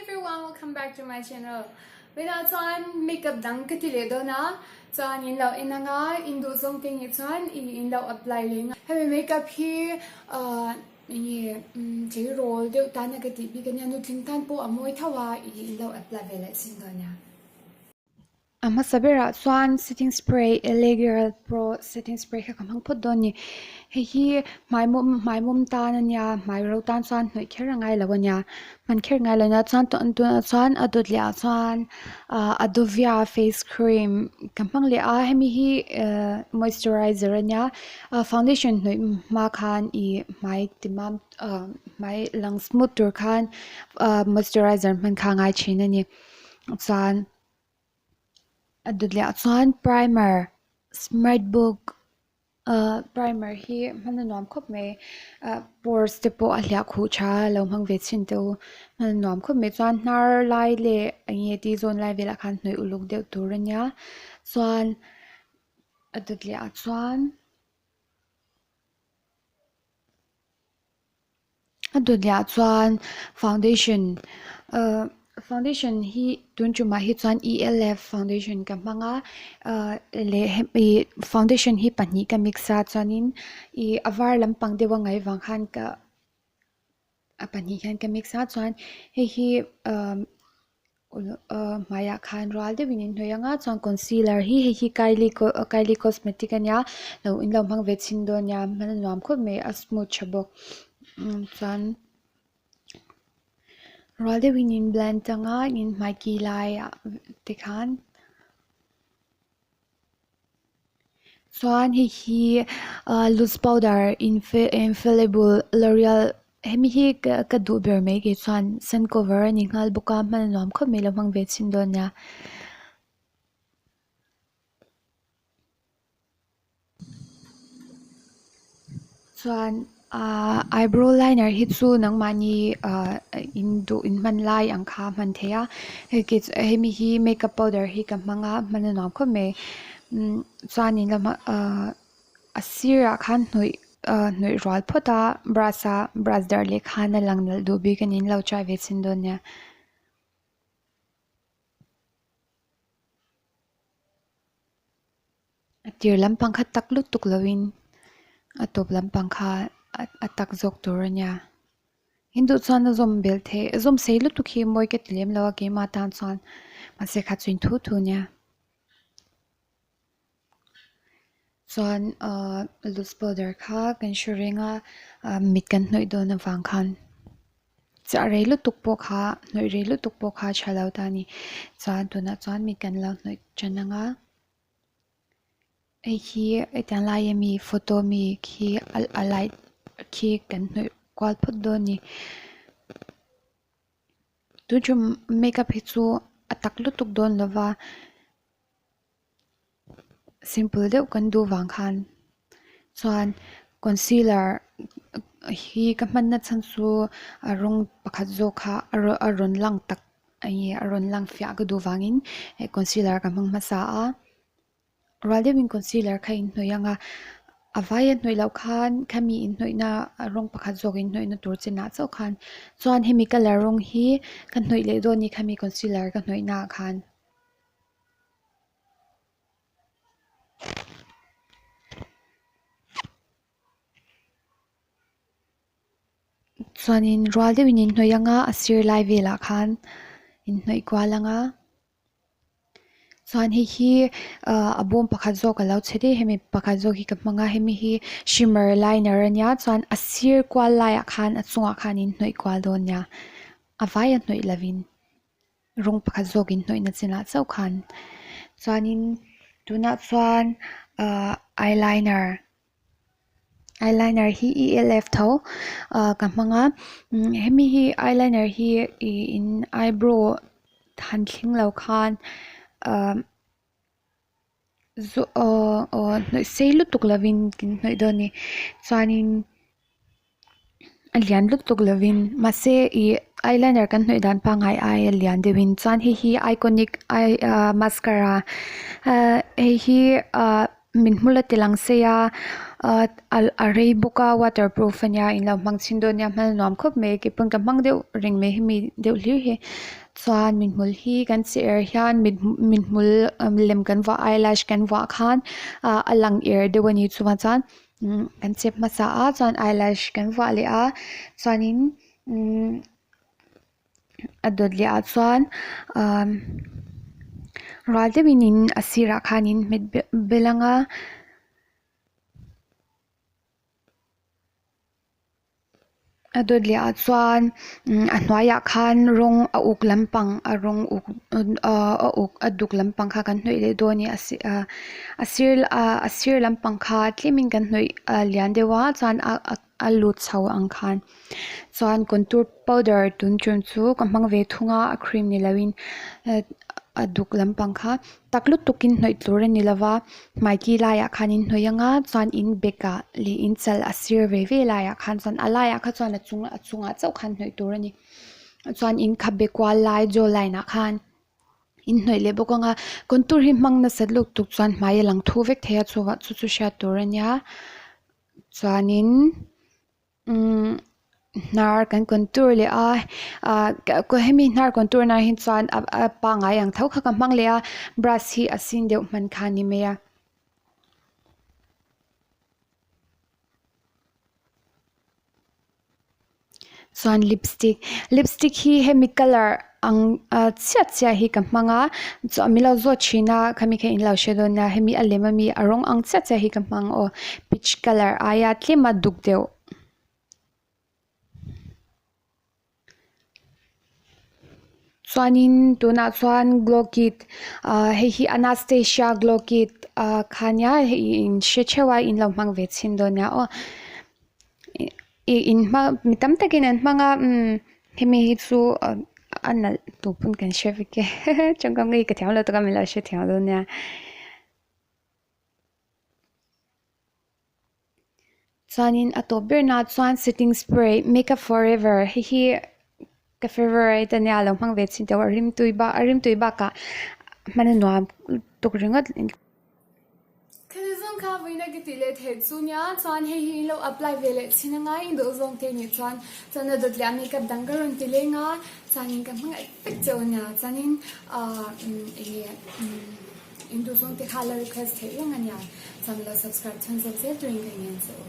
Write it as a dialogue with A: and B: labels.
A: everyone, welcome back to my channel. Vawiinah chuan makeup dang ka ti leh dawn a, chuan in lo en anga in duh zawng te nih chuan i in lo apply leh anga. Hemi makeup hi ahh enge tleirawl deuh tana ka tih bik ania, nutling tan pawh a mawi tho a, i in lo apply ve leh chin dawn nia. A hmasa berah chuan setting spray L_A Girl Pro setting spray kha ka hmang phawt dawn a ni. Hei hi hmai mawm hmai mawm tan a nia hmai ro tan chuan hnawih kher a ngai lo a nia hman kher ngai lo a nia chuan tunah chuan a dawt leh ah chuan ah Adovia face cream ka hmang leh a hemi hi ehh moisturizer a nia ah foundation hnawih hma khan ih hmai ti mam ah hmai lang smooth tur khan ah moisturizer hman kha a ngai thin a ni chuan. A dawt leh ah chuan primer smart book ahh primer hi hman a nuam khawp mai ah pores te pawh a hliah khuh tha a lo hmang ve chhin teh u hman a nuam khawp mai chuan hnar lai leh eng nge tih zawn lai velah khan hnawih uluk deuh tur a nia chuan a dawt leh ah chuan. A dawtliah chuan foundation ahh foundation hi tun tumah hi chuan ELF foundation ka hmang a ahh leh hemi foundation hi pahnih ka mix a chuanin ih a var lampang deuh a ngaih vang khan ka a pahnih hian ka mix a chuan hei hi ahh. Hmaiah khan rual deuhin in hnawih ang a chuan concealer hi hei hi kylie kylie cosmetic a nia lo in lo hmang ve chhin dawn nia hman a nuam khawp mai a smooth tha bawk chuan rual deuhin in blend ang a in hmai ki laiah te khan. Chuan hei hi ah loose powder infallible l'oreal hemi hi ka duh ber mai kei chuan sun cover a ni nghal bawk a hman a nuam khawp mai lo hmang ve chhin dawn nia. Chuan ahh eyebrow liner hi chu nangmahni ahh in duh in hman lai ang kha a hman theih a hei ki chu hemi hi makeup powder hi ka hmang a hman a nuam khawp mai umm chuanin lamah ahh a sirah khan hnawih ahh hnawih rual phawt a brush a brush dar leh khan a lang nalh duh bik a ni an lo try ve chhin dawn nia. A tir lampang kha tak lutuk lovin a tawp lampang kha a tak zawk tur a nia in duh chuan a zawm belh theih a zawm sei lutuk hi mawi ka ti lem lo a keimah tan chuan mahse kha chu in thu thu nia chuan ahh loose powder kha kan hre reng a ah mit kan hnawih dawn avang khan chiah rei lutuk pawh kha hnawih rei lutuk pawh kha a tha lo ta a ni chuan tunah chuan mit kan lo hnawih tan ang a. Hei hi hetiang laia mi photo mi khi a light khi kan hnawih kual phawt dawn a ni tun tum makeup hi chu a tak lutuk dawn lo va simple deuh kan duh vang khan chuan concealer hi ka hmanna chhan chu a rawng pakhat zawk kha a rawn lang tak. Enge a rawn lang fiah ka duh vangin hei concealer ka hmang hmasa a rual deuhin concealer kha in hnawih ang a a vaia hnawih loh khan khami in hnawihna rawng pakhat zawk in hnawihna tur chinah chauh khan chuan hemi colour rawng hi ka hnawih leh dawn a ni khami concealer ka hnawih naah khan. Chuanin rual deuhin in hnawih ang a a sir lai velah khan in hnawih kual ang a chuan hei hi ahh a bawm pakhat zawk alo chhe daih hemi pakhat zawk hi ka hmang a hemi hi shimmer liner ania chuan a sir kual laiah khan a chungah khan in hnawih kual dawn nia a vaia hnawih lovin rawng pakhat zawk in hnawihna chinah chauh khan chuanin tunah chuan ahh eyeliner. Eyeliner hi ELF tho ah ka hmang a hemi hi eyeliner hi ih in eyebrow han thleng lo khan ah zu aw aw hnawih sei lutuk lovin kan hnawih dawn a ni chuanin a lian lutuk lovin mahse ih eyeliner kan hnawih dan pangngai aia lian deuhin chuan hei hi iconic eye ah mascara ah hei hi ah. Mithmul a ti lang sei a ah a rei bawk a waterproof a nia in lo hmang chhin dawn nia hmel nuam khawp mai keipawn ka hmang deuh reng mai hemi deuh hlir hi chuan mithmul hi kan chi er hian mithmul lem kan vuah eyelash kan vuah khan ah a lang er deuh a ni chuvang chuan kan chep hmasa a chuan eyelash kan vuah leh a chuanin umm. A dawt leh ah chuan ahh ral deuhin in a sirah khanin hmet bel ang a. A dawt leh ah chuan a hnuaiah khan rawng a uk lampang a rawng uk ahh a uk a duk lampang kha kan hnawih leh dawn a ni a a sir a sir lampang kha tlemin kan hnawih lian deuh a chuan a a lut chho ang khan chuan contour powder tun tum chu ka hmang ve thung a a cream ni lo in a duk lampang kha tak lutuk in hnawih tur a ni lo va hmai ki laiah khan in hnawih ang a chuan in bag ah leh in chal a sir ve ve laiah khan chuan a laiah kha chuan a chung a chungah chauh khan hnawih tur a ni chuan in khabe kual lai jaw line ah khan. In hnawih leh bawk anga contour hi hmang nasat lutuk chuan hmai a lang thu vek thei a chuvah chu chu hriat tur a nia chuanin umm hnar kan contour leh a ah hemi hnar contour na hi chuan a pangngai ang tho kha ka hmang leh a brush hi a sin deuh hman kha a ni mai a. Chuan lipstick lipstick hi hemi colour ang ah chiah chiah hi ka hmang a chuan min lo zawt thin a khami kha in lo hre dawn nia hemi a lem ami a rawng ang chiah chiah hi ka hmang aw peach colour aia tlem a duk deuh. Chuanin tunah chuan glow kit ah hei hi anastasia glow kit ah kha nia hei in hre theuh a in lo hmang ve chhin dawn nia aw ih in hmang mi tam takin an hmang a umm hemi hi chu a nalh tur pawn kan hre vek e tawngkam ngei ka thiam lo tak a min lo hrethiam dawn nia. Chuanin a tawp ber na chuan setting spray makeup forever hei hi ka favourite a nia lo hmang ve chhin teuh a rimtui bak a rimtui bakah hman a nuam tuk ringawt.
B: Khati zawng kha vawiina ka tih leh theih chu nia chuan hei hi in lo apply ve leh chhin a ngai in duh zawng te nih chuan chuan a dawt leh a makeup dang ka rawn ti leng a chuanin ka hmangaih vek cheu a nia chuanin ahh enge In duhzawng te kha la request theih reng a nia, chuan lo subscribe chhan zawk zel turin ka ingen che u.